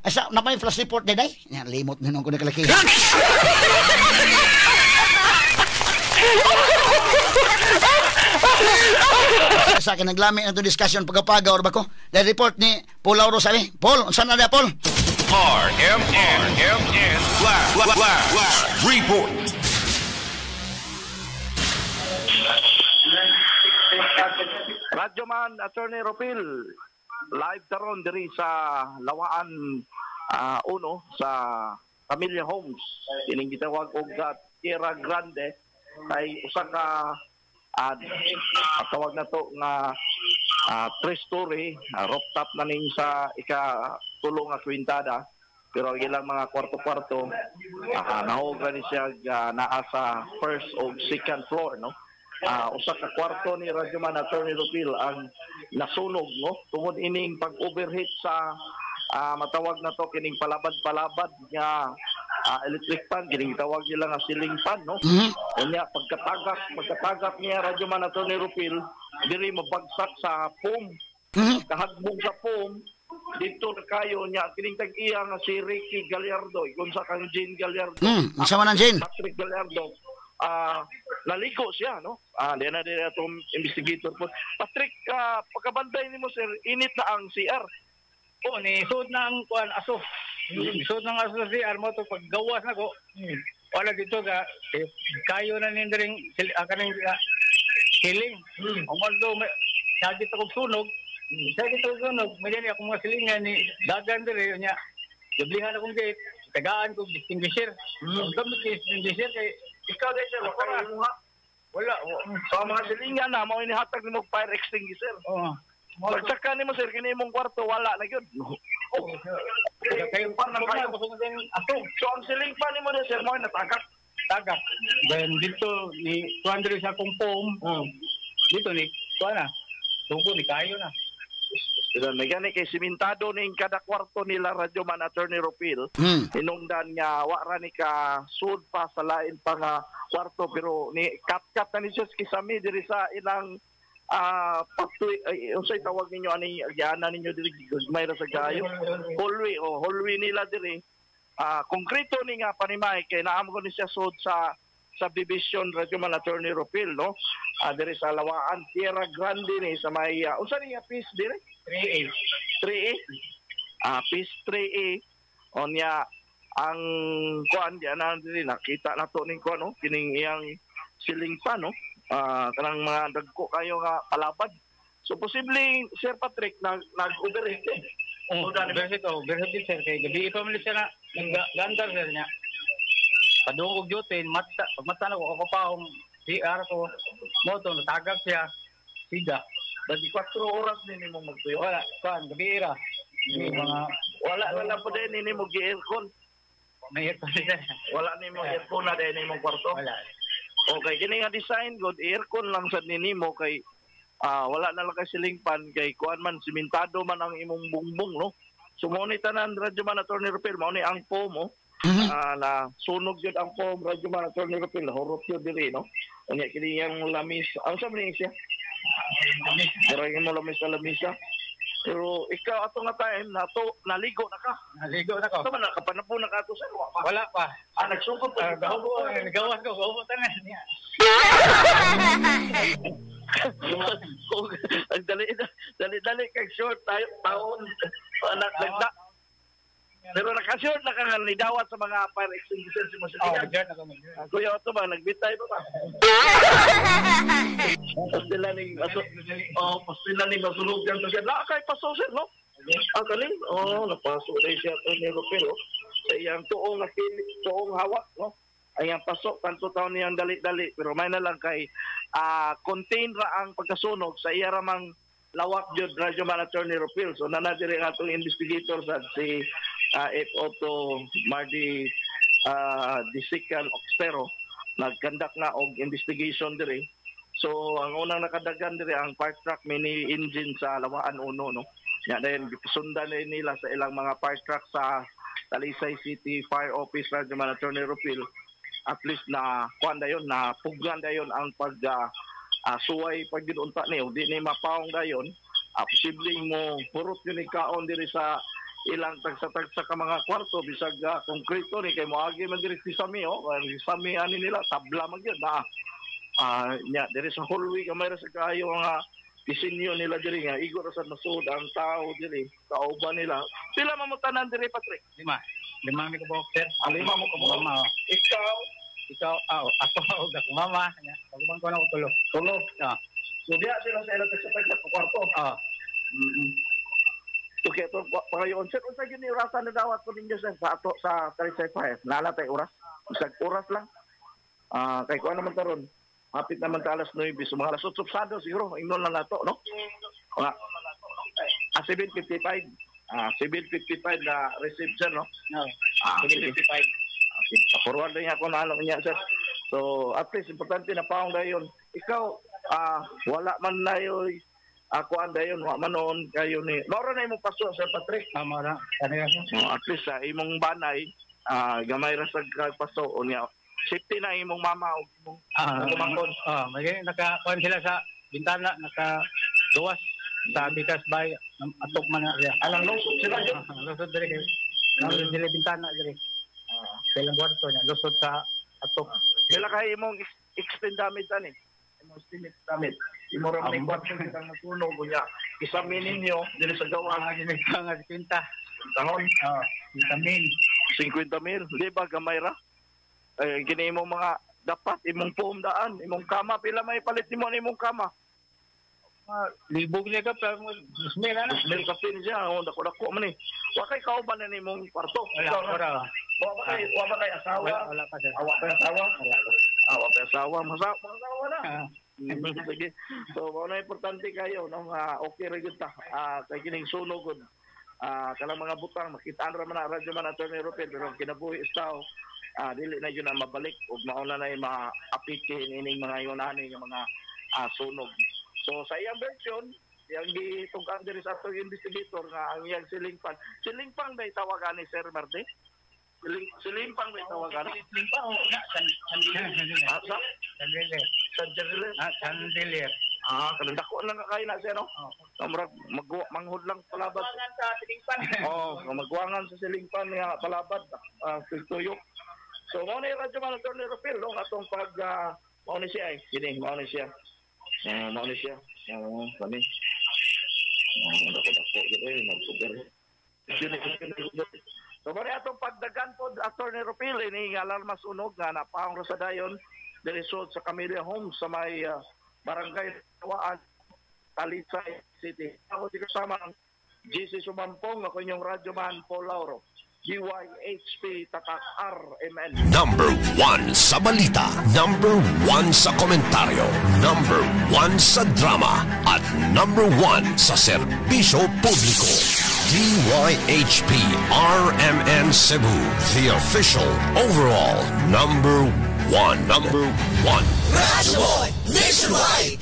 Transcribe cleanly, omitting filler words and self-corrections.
Asa na may flash report day? Nya limot na ko nakalakihan. Sa akin naglami na itong discussion pagkapaga or bako. Dahil report ni Paul Lauro sabi. Paul, saan na niya, Paul? RMNMN Flash Flash Report. Radyo man, Attorney Ropil, live karon diri sa Lawaan Uno sa Familia Homes. Kining gitawag og Tierra Grande kay usa ka tawag na to nga three-story rooftop na ning sa ikatulo nga kwintada, pero ang ilang mga kwarto-kwarto nahog ni siya naa sa first o second floor, no? Usa ka kwarto ni Radyoman Attorney Rupil ang nasunog, no, tungod ining pag-overheat sa matawag na to kining palabad-palabad nga electric fan, kining tawag nila nga ceiling fan, no? Unya pagkatagak niya, Radyoman Attorney Rupil, diri mabagsak sa foam. Kahagbong sa foam dito na kayo niya kining tag-iya nga si Ricky Gallardo, ikon sa kang Jane Gallardo. Unsa man ang Jane? Patrick Gallardo. Naligo siya, no? Di na din atong investigator po. Patrick, pagkabantay nimo sir, init na ang CR. Oh, ni suod na ang kuan aso. Suod na ang aso sa CR mo to paggawas na ko. Wala dito ka kayo na nindring kaning siling. Umoldo sagit akong sunog. Sagit akong sunog, may dili akong mga silingan ni dagan diri nya. Dublihan akong gate, tagaan kog extinguisher. Ang gamit ni extinguisher kay ikaw dai sir, wala. Wala. So ang mga silingan na mao inihatag nimo fire extinguisher. Oo. Pagtsaka nimo sir kini imong kwarto wala na gyud. Oh. Kayo pa na kayo. So ang siling pa nimo sir mao natagak. Tagak. Then dito ni kuan diri sa akong foam. Dito ni kuan na. Tungko ni kayo na. Sila may gani kay simentado ning kada kwarto nila, Radyoman Attorney Rupil. Hinungdan nga wa ra ni ka sud pa sa lain pa nga kwarto, pero ni kat-kat na ni siya kisami diri sa ilang patuy ay, unsay tawag ninyo ani agyanan ninyo diri gagmay ra sa gayo hallway o hallway nila diri. Konkreto ni nga panimay kay naam ko ni siya sud sa subdivision, Radyoman Attorney Rupil, no? Diri sa Lawaan Tierra Grande ni sa may unsa ni nga piece diri? 3A. 3A. Piece 3A. Onya ang kuan di ana diri nakita na to ning kuan, no, kining iyang siling pa, no? Kanang mga dagko kayo nga palabad. So posibleng Sir Patrick nag-overheat. Oh, overheat oh, overheat sir kay gabi pa man siya na nagandar sir niya. Padung og duty, mata, pagmata na ko kapahong CR ko, moto natagak siya, siga. Dagi 4 oras ni nimo magtuyo. Wala, kuan gabi ra. Mga wala na po din nimo gi-aircon. May aircon sir. Wala nimo aircon na din nimong kwarto. Wala. Okay, kini nga design god aircon lang sad ni nimo kay wala na lang kay siling pan kay kuan man simentado man ang imong bungbong, no. So mo ni tanan, Radyoman Attorney Rupil, mao ni ang foam mo. Na sunog yun ang foam, Radyoman Attorney Rupil, horot yun diri, no. Unya kini yang lamis, ang sa man siya. Murag mo lamis sa lamisa. Pero ikaw ato nga time na to naligo na ka. Naligo na ko. Sa man nakapanapo na ka ato sir, wa pa. Wala pa. Nagsungkot pa. Gawas ko, gawas tanan niya. Ang dali dali kay short tayo taon anak nagda. Pero nakasure na ka nga nidawat sa mga fire extinguisher si Moshe. Oh, na kami. Kuya Otto ba, nagbitay pa ba? Pastila ni pastila ni masulog yan. Lakay paso sir, no? Ah, kaling? Oh, napaso na siya ito ni Rupil, oh. Sa iyang tuong nakilig, tuong hawak, no? Ayang pasok, tanto taon niyang dali-dali. Pero may na lang kay contain ra ang pagkasunog sa iya ramang lawak jud, Radyoman Attorney Rupil. So nanadiri ang atong investigator sa si F. Otto Mardi Disikan Oxtero nagkandak na og investigation diri. So ang unang nakadagan diri ang fire truck mini engine sa Lawaan Uno, no. Nya dayon gisundan nila sa ilang mga fire truck sa Talisay City Fire Office, Radyoman Attorney Rupil. At least na kuan dayon, na puglan dayon ang pag suway pag unta niyo, di ni mapaong dayon, posibleng mo purot yun kaon diri sa ilang tagsa-tagsa ka mga kwarto bisag konkreto ni kay moagi man diri si Sami, oh, si Sami ani nila tabla man gyud na. Nya diri sa hallway gamay ra sa kaayo nga disenyo nila diri nga igo ra sa nasud ang tao diri kauban nila. Pila man mo tanan diri, Patrick? Lima. Lima mi kabuok, sir. Ah, lima mo kabuok. Mama, oh. Ikaw? Ikaw, ako og akong mama. Pagubang ko na ako tulo. Tulo. Ah. So diha sila sa ilang tagsa-tagsa ka kwarto. Ah. Okay, ito pagayon. Sir, unsa gyud ni orasan na dawat po ninyo, sir, sa ato sa Talisay Fire? Nala tay oras? Isang oras lang. Kay kuan naman taron. Hapit naman ta alas 9, so mga alas 8 sado siguro, ingnon lang nato, no? Mga 7:55. 7:55 na receive, sir, no? No. Sige. 7:55. Forward na niya ako na ano niya, sir. So, at least, importante na paong dayon. Ikaw, wala man na yun, ako ang dayon, wa man noon kayo ni. Maura na imong paso, Sir Patrick. Tama ra. Kani ra, sir. Oh, at least sa imong banay, gamay ra sa paso unya. Safety na imong mama o imong kumangkon. May naka kuan sila sa bintana, naka gawas sa bikas bay atok man na siya. Alang lusot sila yun. Lusot diri kay. Lusot diri bintana diri. Sa ilang kwarto niya, lusot sa atok. Sila kay imong extend damage ani. Imong estimate damage. Imo ra man kwarto kitang nasunog unya. Isamin ninyo diri sa gawas. Mga gini nga 50. Tangon. Oh, vitamin. 50 mil, di ba gamay ra? Eh, gini imong mga dapat imong foam daan, imong kama pila may palit nimo ni imong kama? Libog niya ka pero 2,000 na. 2,000 kasi ni siya, oh, dako-dako man ni. Wa kay kauban na nimong kwarto. Wala, Ikaw ra. wala. Wa ba kay asawa? Wala, wala pa, sir. Awa pa asawa? Wala. Awa pa asawa, masawa, masawa na. Sige. So, mao na importante kayo no nga okay ra gyud ta. Kay kining sunog gud. Kanang mga butang makitaan ra man na radyo man Attorney Rupert, pero kinabuhi is tao, dili na yun ang mabalik ug mao na nay maapike ining mga ingon ani nga mga sunog. So sa iyang version, iyang gitug-an diri sa atong investigator nga ang iyang silingpan. Silingpang ba tawagan ni Sir Marte? Silingpang ba tawagan? Lingpa o na san Sa chandelier. Chandelier. Chandelier. Kanang dako lang ka kayo na siya, no? Oh. Murag manghod lang palabad. Sa silingpan. Oh, magwangan sa silingpan nga palabad, tuyok. So mao ni radyo man Attorney Rupil, no, atong pag mao ni siya ay kini mao ni siya. Mao ni siya. Kani. Dako dako gyud eh magsugar. So mao ni atong pagdagan pod Attorney Rupil ini nga alarma sunog nga napaong ra sa dayon diri sud sa Camellia Homes sa may Barangay Lawaan, Talisay City. Ako di kasama ang GC Sumampong, ako inyong radyo man Paul Lauro. DYHP Tatak RMN. Number 1 sa balita, number 1 sa komentaryo, number 1 sa drama, at number 1 sa serbisyo publiko. DYHP RMN Cebu, the official overall number 1. Number 1. Radyo Nationwide!